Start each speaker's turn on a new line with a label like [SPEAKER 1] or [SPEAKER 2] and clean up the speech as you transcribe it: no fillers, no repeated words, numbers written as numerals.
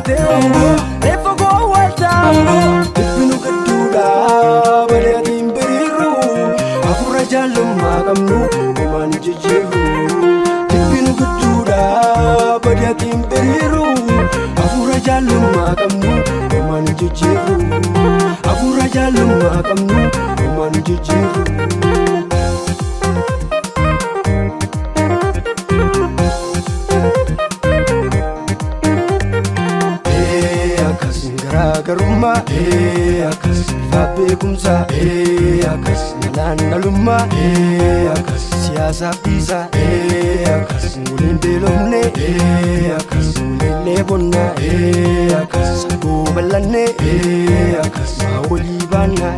[SPEAKER 1] Awwaaltee reeffa koo awwaaltaa. Jibbinu gidduudha badeetiin biriirru, hafuura jaallummaa qabnu homaan jijjiirru. Jibbinu gidduudha badeetiin biriirru, hafuura jaallummaa qabnu homaan jijjiirru. Hafuura jaallummaa qabnu homaan jijjiirru. Akkas garaagarummaa, akkas bifa beekumsaa, akkas malaan dhalummaa, akkas siyaasaaf dhiisaa, akkas waliin beelofne, akkas waliin dheebonnaa, akkas saboo bal'anne, akkas maa walii baannaa.